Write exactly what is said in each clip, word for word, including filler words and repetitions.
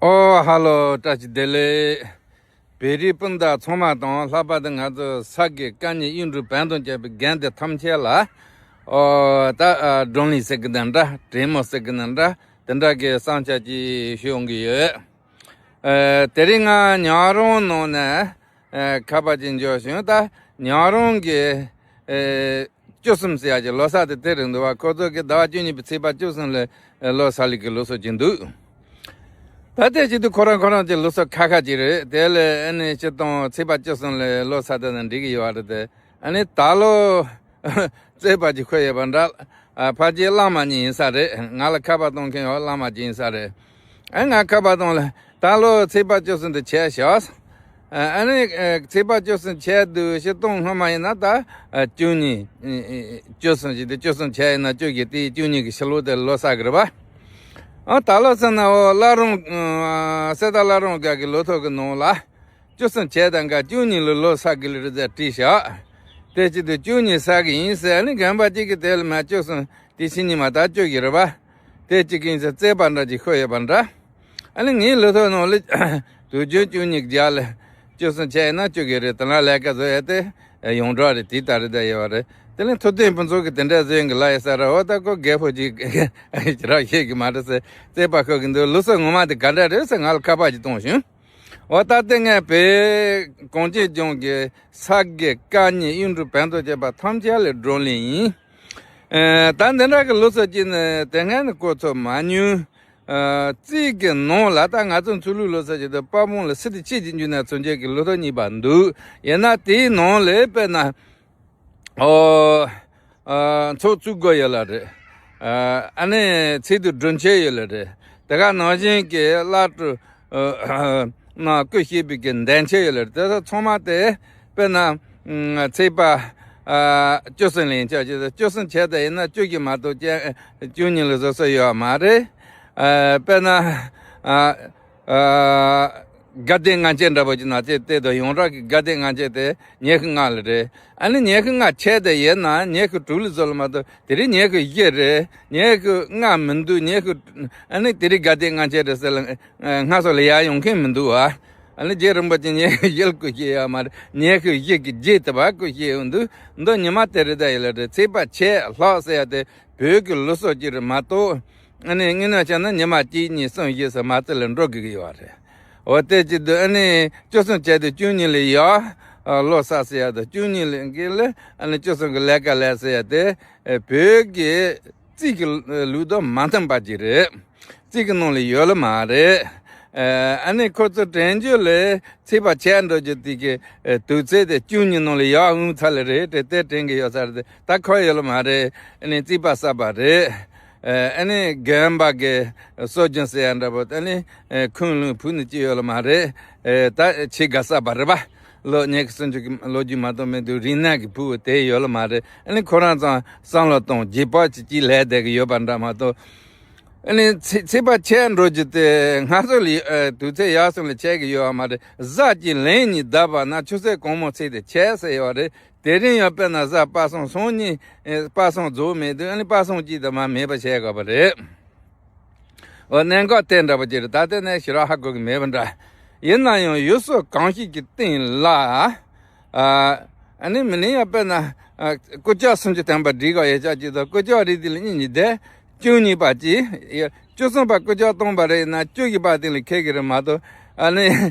ཨོ་ཧ་ལོ། བཀྲ་ཤིས་བདེ་ལེགས། བོད་རིགས་སྤུན་ཟླ་ཚང་མ་དང་། ལྷག་པར་དུ་ང་ཚོ་ས་དགེ་བཀའ་རྙིང་གཡུང་དྲུང་བོན་དང་བཅས་པའི་དགོན་སྡེ་ཐམས་ཅད་ལ། ཨོ་ད་ཨ་བགྲོ་གླེང་ཟེར་གི་ན་འདྲ། གྲོས་མོལ་ཟེར་གི་ན་འདྲ། དེ་འདྲ་གི་བསམ་འཆར་ཅིག་ཞུ་ཡོང་གི་ཡོད། ཨ་དེ་རིང་ང་ཉག་རོང་ནང་ནས་ཨ་ཁ་པར་ཅིག་འབྱོར་བྱུང་། ད་ཉག་རོང་གི་ཨ་བཅུ་གསུམ་ཟེར་ཡག་གི་ལོ་གསར་དེ་དེ་རིང་འདུག་བ། ཁོ་ཚོ་གི་ཟླ་བ་བཅུ་གཉིས་པའི་ཚེས་པ་བཅུ་གསུམ་ལ་ལོ་གསར་ལེགས་ཀྱི་ལུགས་སྲོལ་ཅིག་འདུག། ད་ལྟའི་ཆེད་དུ་ཁོ་རང་ཁོ་རང་གི་ལུགས་སྲོལ་ཁ་ཁ་ཅིག་རེད། དེ་ལས་ཨ་ནི་སྤྱིར་བཏང་ཚེས་པ་བཅུ་གསུམ་ལ་ལོ་གསར་དེ་དང་འགྲིག་གི་ཡོད་རེད་དེ། ཨ་ནི་ད་ལོ་རྩོད་པ་ཅིག་ཤོར་ཡོད་པ་འདྲ། ཨ་ཕལ་ཆེར་བླ་མ་གཉིས་ཡིན་ས་རེད། ང་ལ་ཁ་པར་གཏོང་མཁན་ཡང་བླ་མ་གཅིག་ཡིན་ས་རེད། ཨ་ང་ཁ་པར་གཏོང་ལ། ད་ལོ་ཚེས་པ་བཅུ་གསུམ་དུ་བྱས་ཤག། ཨ་ནི་ཨ་ཚེས་པ་བཅུ་གསུམ་བྱས་དུས་སྤྱིར་བཏང་སྔོན་མ་ཡིན་ན་ད་ཨ་བཅུ་གཉིས། ཨ་བཅུ་གསུམ་བྱས་ཏེ་བཅུ་གསུམ་བྱས་ཡིན་ན་བཅུ་བཞི་དེ་བཅུ་གཉིས་ཀྱི་ཕྱི་ལོ་དེ་ལོ་གསར་གི་རེད་པ། ཨ་ད་ལོ་ཟེར་ན་འོ་བླ་རུང་ཨ་གསེར་རྟ་བླ་རུང་སྒར་གྱི་ལོ་ཐོ་གི་ནང་ལ། བཅུ་གསུམ་བྱས་དང་ག་བཅུ་གཉིས་ལ་ལོ་གསར་གི་ལེ་རེད་ཟེར་བྲིས་ཤག། དེ་བྱེད་དུས་བཅུ་གཉིས་གསར་གི་ཡིན་ཟེར་ནི་རྒན་པ་གཅིག་གིས་དེ་ལ་མ་བཅུ་གསུམ་དེ་ཕྱི་ཉིན་མ་ད་བཅུ་གི་རེད་པ། དེ་གཅིག་གིས་ཟེར་རྩོད་པ་འདྲ་ཅིག་ཤོར་ཡོད་པ་འདྲ། ཨ་ནི་ངའི་ལོ་ཐོ་ནང་ལ་དུས་རྒྱུན་བཅུ་གཉིས་རྒྱག་ལ་བཅུ་གསུམ་བྱས་ཡིན་ན་བཅུ་གི་རེད། དེ་ན་ལས་ཀ་བཟོ་ཡ་དེ་ཡོངས་གྲགས་རེད། དེ་ལྟ་རེད་ད་ཡོད་པ་རེད། དེ་ལས་ཐུབ་བསྟན་ཕུན་ཚོགས་ཀྱིས་དེ་འདྲ་བཟོས་ཡིན་གི་ལ་ཡ་ས་ར། འོ་ད་ཁོ་རྒད་པོ་ཅིག་ཅི་རག་ཤེས་གི་མ་རེད་ཟེར་རྩོད་པ་ཤོར་གི་འདུག། ལུགས་སྲོལ་ངོ་མ་དེ་ག་འདྲ་རེད་ཟེར་ང་ལ་ཁ་པར་ཅིག་གཏོང་བྱུང་། འོ་ད་ལྟ་ངས་བོད་གངས་ཅན་ལྗོངས་ཀྱི་ས་དགེ་བཀའ་རྙིང་གཡུང་དྲུང་བོན་དང་བཅས་པ་ཐམས་ཅད་ལ་བགྲོ་གླེང་ཡིན། ཨ་ད་འདི་འདྲ་གི་ལུགས་སྲོལ་ཅིག་ནི་དེ་སྔ་ནས་གོ་ཐོས་མ་མྱོང་། ཨ་རྩིས་ཀྱི་ནང་ལ་ད་ང་ཚོ་མཚོ་ལུགས་ལུགས་སྲོལ་ཅིག་ཏུ་དཔལ་སྤུངས་ལ་སི་ཏུ་ཆོས་ཀྱི་འབྱུང་གནས་ཚུན་ཆད་ཀྱི་ལོ་ཐོ་གཉིས་པ་འདུག། ཡིན་ན་དེའི་ནང་ལ་དཔེར་ན། ཨོ། ཨ་ཚོགས་བཙུགས་དགོས་ཡོད་ལ་རེད། ཨ་ཨ་ནི་ཚེས་དུས་སྒྲུབ་མཆོད་ཡོད་ལ་རེད། དེ་ག་ནང་བཞིན་གྱི་བླ་སྤྲུལ་ཨ་ནང་སྐུ་གཤེགས་པའི་གི་འདས་མཆོད་ཡོད་ལ་རེད། དེ་ཚོ་ཚང་མ་དེ་དཔེར་ན་ཚེས་པ་ཨ་བཅུ་གསུམ་ལ་ཡིན་ཆོག་ཅིག། བཅུ་གསུམ་བྱས་ཏེ་ཡིན་ན་བཅུ་གི་མ་གཏོགས་ཅན་བཅུ་གཉིས་ལ་བཟོ་ས་ཡོད་མ་རེད། ཨ་དཔེར་ན་ཨ། ཨ་དགའ་ལྡན་ལྔ་མཆོད་འདྲ་པོ་ཅིག་ན་དེ་དེ་དང་ཡོངས་གྲགས་ཀྱི་དགའ་ལྡན་ལྔ་མཆོད་དེ་ཉི་ཤུ་ལྔ་ལ་རེད། ཨ་ནི་ཉི་ཤུ་ལྔ་བྱས་ཏེ་ཡིན་ན་ཉི་ཤུ་དྲུག་ལ་བཟོ་ལ་མ་གཏོགས་དེ་རིང་ཉི་ཤུ་བཞི་རེད། ཉི་ཤུ་ལྔ་མི་འདུག། ཉི་ཤུ། ཨ་ནི་དེ་རིང་དགའ་ལྡན་ལྔ་མཆོད་རེད་ཟེར་ལ་སྔ་སོ་ལ་ཡར་ཡོང་མཁན་མི་འདུག་བ། ཨ་ནི་རྗེ་རིན་པོ་ཆེ་ཉི་ཤུ་བཞི་ལ་སྐུ་གཤེགས་ཡོད་མ་རེད། ཉི་ཤུ་བཞི་གི་རྗེས་དེ་བར་སྐུ་གཤེགས་ཡོང་དུས་མདོ་ཉི་མ་དེ་རེད་ད་ཡིན་ལ་རེད། ཚེས་པ་ཆད་ལྷག་ཟེར་ཡ་དེ་བོད་ཀྱི་ལུགས་སྲོལ་ཅིག་རེད་མ་གཏོགས། ཨ་ནི་དངོས་གནས་བྱས་ན་ཉི་མ་གཅིག་གཉིས་གསུམ་བཞི་ཟེར་མ་རྩ་ལ་འགྲོ་དགོས་ཀྱི་ཡོད་རེད། འོ་དེ་བྱེད་དུས་ཨ་ནི་བཅུ་གསུམ་བྱས་ཏེ་བཅུ་གཉིས་ལ་ཡར་ལོ་གསར་ཟེར་ཡ་དང་བཅུ་གཉིས་ལ་གི་ལ་ཨ་ནི་བཅུ་གསུམ་གི་ལས་ཀ་ལས་ཟེར་ཡ་དེ་བོད་ཀྱི་རྩིས་ཀྱི་ལུགས་དང་མ་མཐུན་པ་ཅིག་རེད། རྩིས་ཀྱི་ནང་ལ་ཡོད་ལ་མ་རེད། ཨ་ནི་ཁོ་ཚོ་དྲན་རྒྱུ་ལ་ཚེས་པ་ཆད་འགྲོ་རྒྱུ་དེ་གི་དུས་ཚོད་དེ་བཅུ་གཉིས་ནང་ལ་ཡར་འོང་ཚར་ལ་རེད་དེ་དེ་དྲན་གི་ཡོད་ས་རེད། ད་ཁོ་ཡོད་ལ་མ་རེད། ཨ་ནི་རྩིས་པ་གསར་པ་རེད། ཨ་ནི་རྒན་པ་གི་སྲོལ་རྒྱུན་ཟེར་ཡ་འདྲ་པོ་ཨ་ནི་ཁུངས་ལུང་ཕུག་ནི་ཅི་ཡོད་ལ་མ་རེད། ད་ཆེ་ག་གསར་པ་རེད་པ། ལོ་ཉི་ཤུ་སུམ་ཅུ་གི་ལོ་རྒྱུས་མ་གཏོགས་མི་འདུག། རིག་གནས་ཀྱི་ཕུག་དེ་ཡོད་ལ་མ་རེད། ཨ་ནི་ཁོ་རང་ཚང་བསམ་བློ་གཏོང་རྗེས་དཔག་ཅིག་ཅིག་ལས་བསྡད་གི་ཡོད་པ་འདྲ་མ་གཏོགས། ཨ་ནི་ཚེས་ཚེས་པ་ཆད་འགྲོ་རྒྱུ་དེ་སྔ་སོ་ལ་ཨ་དུས་ཚོད་ཡར་སོང་ལ་ཆད་གི་ཡོད་པ་མ་རེད། གཟའ་གཅིག་ལན་གཉིས་བསྡད་པ་ན་ཆུ་ཚོད་གང་མོ་ཚེས་དེ་ཆད་ཟེར་ཡོད་རེད། དེ་རིང་ཡང་དཔེར་ན་གཟའ་པ་སངས་སང་ཉིན་ཨེ་པ་སངས་རྫོགས་མེད་དུས་ཨ་ནི་པ་སངས་གཅིག་དང་མ་མེད་པ་བྱས་དགོས་པ་རེད། འོ་གནད་འགག་དེ་འདྲ་པོ་ཅིག་རེད། ད་ལྟ་ནས་ཞེ་དྲག་ཧ་གོ་གི་མེད་པ་འདྲ། ཡིན་ན་ཡང་ཡུལ་སྲོལ་གང་ཞིག་གི་སྟེང་ལ། ཨ་ཨ་ནི་མི་ནི་ཡང་དཔེར་ན་ཨ་སྐུ་ཕྱག་སུམ་ཅུ་ཐམ་པ་སྒྲིག་ག་ཡོད་ཆགས་ཀྱི་དང་སྐུ་ཕྱག་རིགས་དེ་ལ་གཉིས་གཉིས་བསྡད། བཅུ་གཉིས་པ་གཅིག། བཅུ་གསུམ་པ་སྐུ་ཕྱག་སྟོང་པ་རེད་ན་བཅུ་བཞི་པ་སྟེང་ལ་འཁེལ་གི་རེད་མ་གཏོགས། ཨ་ནི་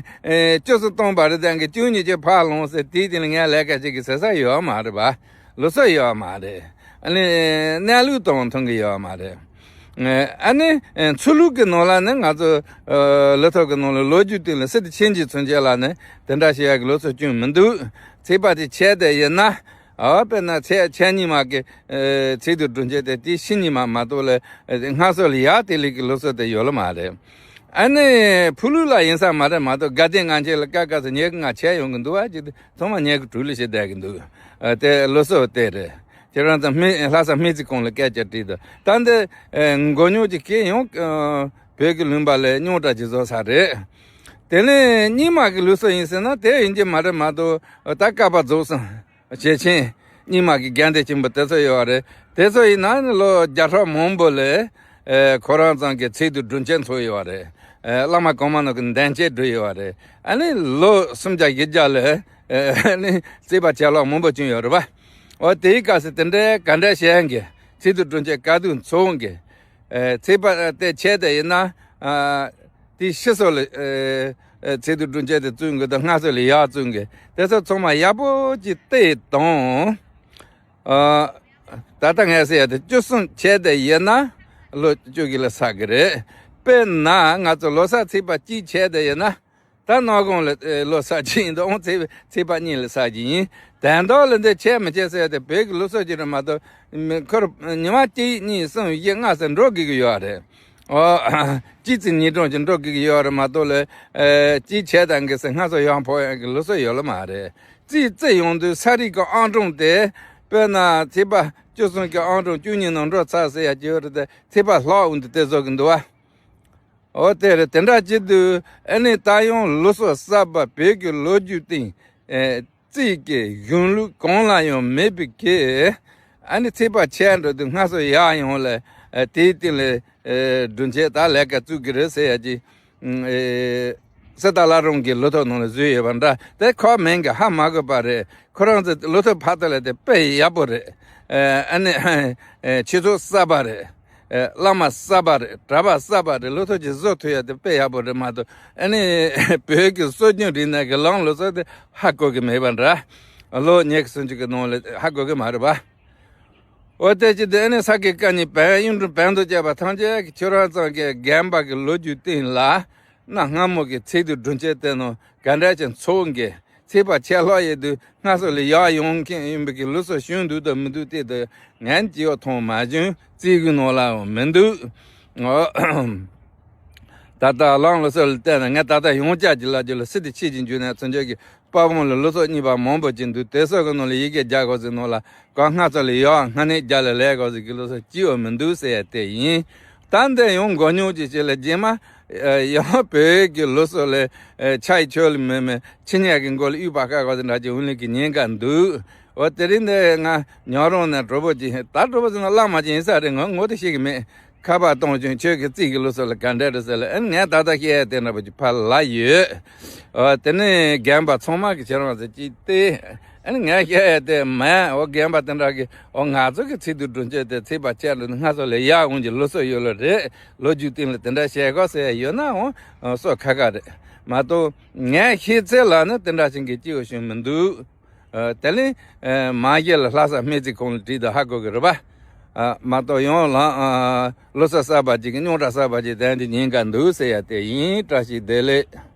ཨེ་བཅུ་གསུམ་སྟོང་པ་རེད་དང་གི་བཅུ་གཉིས་ཀྱི་ཕར་ལོངས་ཟེར་དེའི་སྟེང་ལ་ངས་ལས་ཀ་བྱེད་གི་ཟེར་ས་ཡོད་མ་རེད་པ། ལུགས་སྲོལ་ཡོད་མ་རེད། ཨ་ནི་གནས་ལུགས་དང་མཐུན་གི་ཡོད་མ་རེད། ཨ་ནི་ཨེ་ཆོས་ལུགས་ཀྱི་ནང་ལ་ནི་ང་ཚོ་ཨ་ལོ་ཐོག་གི་ནང་ལ་ལོ་རྒྱུས་སྟེང་ལ་སི་ཏུ་ཆོས་འབྱུང་ཚུན་ཆད་ལ་ནི་དེ་འདྲ་བྱེད་ཡག་གི་ལུགས་སྲོལ་ཅུང་མི་འདུག། ཚེས་པ་དེ་ཆད་དེ་ཡིན་ན། ཨ་དཔེར་ན་ཚེས་ཆད་ཉི་མ་གི་ཨེ་ཚེས་དུས་སྒྲུབ་མཆོད་དེ་དེ་ཕྱི་ཉི་མ་མ་གཏོགས་ལ་ཨེ་སྔ་སོ་ལ་ཡར་དེ་ལས་ཀྱི་ལུགས་སྲོལ་དེ་ཡོད་ལ་མ་རེད། ཨ་ནི་ཕུ་ལུག་ལ་ཡིན་ས་མ་རེད་མ་གཏོགས་དགའ་ལྡན་ལྔ་མཆོད་ལ་སྐབས་སྐབས་སུ་ཉི་ཤུ་ལྔ་ཆད་ཡོང་གི་འདུག་བ། ཅིག་ཚང་མ་ཉི་ཤུ་དྲུག་ལ་བྱེད་བསྡད་ཀྱི་འདུག། ཨ་དེ་ལུགས་སྲོལ་དེ་རེད། ཁྱེད་རང་ཚོ་སྨན་ལྷ་ས་སྨན་རྩིས་ཁང་ལ་སྐད་ཆ་དྲིས་དང་། ད་འདི་ཨེ་མགོ་རྙོག་ཅིག་སྐྱེས་ཡོང་། ཨ་བོད་ཀྱི་ལུང་པ་ལ་རྙོག་དྲ་ཅིག་བཟོ་ས་རེད། དེ་ནས་རྙིང་མ་གི་ལུགས་སྲོལ་ཡིན་ཟེར་ན་དེ་ཡིན་གྱི་མ་རེད་མ་གཏོགས། ད་བསྐལ་པ་རྫོགས་སོང་། ཞེ་ཆེན་རྙིང་མ་གི་དགའ་ལྡན་ཆེན་པོ་དེ་ཚོ་ཡོད་རེད། དེ་ཚོ་ཡིན་ན་ལོ་བརྒྱ་ཕྲག་མང་པོ་ལ་ ཨེ་ཁོ་རང་ཚང་གི་ཚིག་སྡུད་སྒྲུབ་མཆོད་ཚོགས་ཡོད་པ་རེད། ཨེ་བླ་མ་གོང་མ་རྣམས་ཀྱི་འདོན་ཆེན་བསྒྲུབས་ཡོད་པ་རེད། ཨ་ནི་ལོ་སུམ་བརྒྱ་བཞི་བརྒྱ་ལ་ཨེ་ཨ་ནི་རྩིས་པ་ཆད་ལོག་མང་པོ་བྱུང་ཡོད་རེད་པ། འོ་དེའི་སྐབས་སུ་དེ་འདྲའི་ག་འདྲ་བྱས་གི་ཚིག་སྡུད་སྒྲུབ་མཆོད་བཀའ་བསྡུ་ཚོགས་གི། ཨེ་ཚིག་པ་དེ་ཆད་དེ་ཡིན་ན། ཨ་དེའི་ཕྱི་སོ་ལ་ཨེ་ཨེ་ཚིག་སྡུད་སྒྲུབ་མཆོད་དེ་བཙུགས་གི་དང་སྔར་སྲོལ་ལ་ཡར་བཙུགས་གི་དེ་ཚོ་ཚང་མ་ཡག་པོ་ཅིག་བལྟས་དང་། ཨ་ད་ལྟ་ངས་ཟེར་ཡ་དེ་བཅུ་གསུམ་ཆད་དེ་ཡིན་ན་ལོ་བཅུ་གི་ལ་ཚར་གི་རེད། དཔེར་ན་ང་ཚོ་ལོ་གསར་ཚིག་པ་གཅིག་ཆད་དེ་ཡིན་ན། ད་ནང་གོང་ལ་ཨེ་ལོ་གསར་གཅིག་ཡིན་དང་ཚེས་ཚེས་པ་གཉིས་ལ་གསར་གཅིག་ཡིན། དོན་དག་ལ་འདི་བྱས་མི་བྱས་ཟེར་ཏེ་བོད་ཀྱི་ལུགས་སྲོལ་ཅིག་རེད་མ་གཏོགས། མི་ཁོར་ཉི་མ་གཅིག་གཉིས་གསུམ་བཞི་ལྔ་ཟེར་འགྲོ་དགོས་ཀྱི་ཡོད་རེད། ཨོ། གཅིག་ཙམ་ཉིས་སྟོང་ཅིག་འགྲོ་དགོས་ཀྱི་ཡོད་རེད་མ་གཏོགས་ལ། ཨེ་གཅིག་བྱས་དང་གི་ཟེར་སྔ་སོ་ཡང་ཕོག་ཡང་གི་ལུགས་སྲོལ་ཡོད་ལ་མ་རེད། རྩིས་རྩིས་ཡོང་དུས་ས་རིག་གི་ཨང་གྲངས་དེ། དཔེར་ན་ཚེས་པ་བཅུ་གསུམ་གྱི་ཨང་གྲངས་བཅུ་གཉིས་ནང་འགྲོ་ཚར་ཟེར་ཡ་ཅིག་ཡོད་རེད་དེ་ཚེས་པ་ལྷག་འོང་དུས་དེ་བཟོ་གི་འདུག་བ། འོ་དེ་རེད། དེ་འདྲ་བྱེད་དུས་ཨ་ནི་ད་ཡང་ལུགས་སྲོལ་གསར་པ་བོད་ཀྱི་ལོ་རྒྱུས་སྟེང་ཨེ་རྩིས་ཀྱི་གཞུང་ལུགས་གང་ལ་ཡང་མེད་པའི་གི་ཨ་ནི་ཚེས་པ་ཆད་འགྲོ་དུས་སྔ་སོ་ཡར་ཡོང་ལ་ཨེ་དེའི་སྟེང་ལ་ཨེ་སྒྲུབ་མཆོད་ད་ལས་ཀ་བཙུགས་ཀྱི་རེད་ཟེར་ཡ་ཅིག་ཨེ་གསེར་རྟ་བླ་རུང་གི་ལོ་ཐོ་ནང་ལ་བཟོས་ཡོད་པ་འདྲ། དེ་ཁོ་མིང་གི་ཧ་མ་གོ་བ་རེད། ཁོ་རང་ཚོ་ལོ་ཐོ་ཕར་ཚུར་ལ་དེ་དཔེ་ཡག་པོ་རེད། ཨེ་ཨ་ནི་ཨེ་ཆོས་ཚོགས་གསར་པ་རེད། ཨེ་བླ་མ་གསར་པ་རེད། གྲྭ་པ་གསར་པ་རེད། ལོ་ཐོ་ཅིག་བཟོ་ཐུབ་ཡ་དེ་དཔེ་ཡག་པོ་རེད་མ་གཏོགས་ཨ་ནི་བོད་ཀྱི་སྲོལ་རྒྱུན་རིག་གནས་ཀྱི་ལམ་ལུགས་སྲོལ་དེ་ཧ་གོ་གི་མེད་པ་འདྲ། ལོ་ཉི་ཤུ་སུམ་ཅུ་གི་ནང་ལ་ཧ་གོ་གི་མ་རེད་པ། འོ་དེ་ཅི་དེ་ནི་ས་དགེ་བཀའ་རྙིང་བོན་གཡུང་དྲུང་བོན་དུ་བཅས་པ་ཐམས་ཅད་ཀྱི་ཁྱོད་རང་ཚང་གི་རྒན་པ་གི་ལོ་རྒྱུས་སྟེང་ལ་གནའ་སྔ་མོ་གི་ཚིག་སྡུད་སྒྲུབ་མཆོད་དེ་ནང་ག་འདྲ་ཅིག་ཚོགས་གི་ཚེས་པ་ཆད་ལྷག་ཡོད་དུས་སྔ་སོ་ལ་ཡར་ཡོང་མཁན་ཡིན་པའི་གི་ལུགས་སྲོལ་བྱུང་འདུག་དང་མི་འདུག་དེ་དུ་ངན་གྱི་ཡོ་མཐོང་མ་བྱུང་། རྩིས་གི་ནང་ལའང་མི་འདུག་ད་ལྟ་ལམ་ལུགས་སྲོལ་ལ་བལྟས་ན་ངས་ད་ལྟ་ཡང་བསྐྱར་གྱི་ལ་རྒྱུ་ལ་སི་ཏི་ཆེད་ཀྱི་འཇུག་ནས་ཚུན་ཆད་ཀྱི་དཔའ་བོ་ལ་ལོ་ཚོགས་གཉིས་པ་མང་པོ་ཅིག་འདུག་དེ་སོགས་ཀྱི་ནང་ལ་ཡི་གེ་རྒྱག་དགོས་ཟེར་ནང་ལ་གང་སྔ་ཚོ་ལ་ཡོག་སྔ་ནས་རྒྱ་ལ་ལས་དགོས་ཟེར་གྱི་ལོ་ཚོགས་སྐྱིད་པོ་མི་འདུག་ཟེར་ཡ་དེ་ཡིན། ད་འདི་ཡང་མགོ་རྙོག་ཅིག་བྱས་ལ་རྗེས་མ་ཡང་བོད་ཀྱི་ལོ་ཚོགས་ལ་ཆ་ཡི་ཆོས་ལ་མེད་མེད་ཕྱི་ཉག་གི་མགོ་ལ་གཡུག་པ་ཁ་དགོས་ཟེར་འདྲ་ཅིག་འུན་ལེན་གྱི་ཉེན་ཁ་འདུག་འོ་དེ་རིང་འདི་ང་ཉོ་རོང་ནས་གྲོགས་པོ་ཅིག་ད་གྲོགས་པོ་ཟེར་ན་བླ་མ་ཅིག་ཡིན་ས་རེད། ངོ་ངོ་དེ་ཤེས་ཀྱི་མེད། ཁ་པར་གཏོང་བྱུང་། ཁྱོད་ཀྱི་རྩིས་ཀྱི་ལུགས་སྲོལ་ལ་ག་འདྲ་རེད་ཟེར་ལ། ཨ་ནི་ངས་ད་ལྟ་བཤད་ཡ་དེ་འདྲ་པོ་ཅིག་ཕར་ལ་ཡོད། ཨ་དེ་ནས་རྒན་པ་ཚང་མ་གི་ཁྱེད་རང་ཚོ་ཅིག་བལྟས། ཨ་ནི་ངས་བཤད་ཡ་དེ་མིན། འོ་རྒན་པ་དེ་འདྲ་གི་འོ་ང་ཚོ་གི་ཚིག་སྡུད་སྒྲུབ་མཆོད་དེ་ཚེས་པ་ཆད་ལ་སྔ་སོ་ལ་ཡར་འོང་གི་ལུགས་སྲོལ་ཡོད་ལ་རེད། ལོ་རྒྱུས་སྟེང་ལ་དེ་འདྲ་བཤད་དགོས་ཟེར་ཡ་ཡོད་ན་འོ་སོ་ཁ་ཁ་རེད་མ་གཏོགས། ངས་ཤེས་ཚད་ལ་ནི་དེ་འདྲ་ཞིག་གི་སྐྱིད་པོ་བྱུང་མི་འདུག་ཨ་དེ་ལས་ཨ་མ་གཞི་ལ་ལྷ་ས་སྨན་རྩིས་ཁང་ལ་བྲིས་དང་ཧ་གོ་གི་རེད་པ། ཨ་མ་གཏོགས་ཡང་ལ་ཨ་ལོ་གསར་གསར་པ་ཅིག་གི་རྙོག་དྲ་གསར་པ་ཅིག་དེ་འདྲ་ཉེན་ཁ་འདུག་ཟེར་ཡ་དེ་ཡིན། བཀྲ་ཤིས་བདེ་ལེགས།